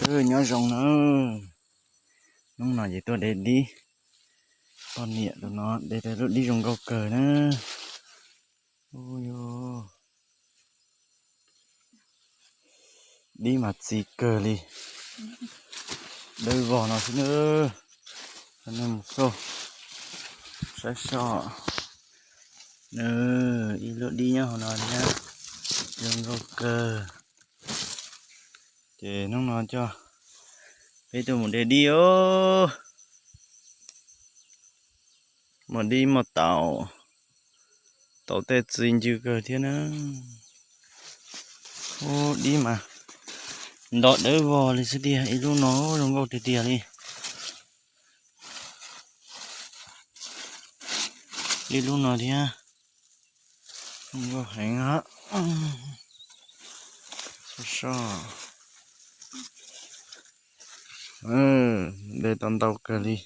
Nyob zoo na, hnub no ces tuaj de dib. Poj niam tus no de tau lub dib zoo nkauj kawg na. Dib mas txiv kawg li, dawb vog no xwb na. Nej mus xauj saib soj, ib lub dib nyob hauv no thiab, zoo nkauj kawg. Ces hnub no coj peb tuaj mus de dib os. Muaj dib muaj taum, taum tej txi ncw kawg thiab na. Ub, dib mas nto dawb vog li xwb tiag, ib lub no zoo nkauj tiag tiag li. Ib lub no thiab, zoo nkauj heev. Soj soj, de tau ntau kawg li.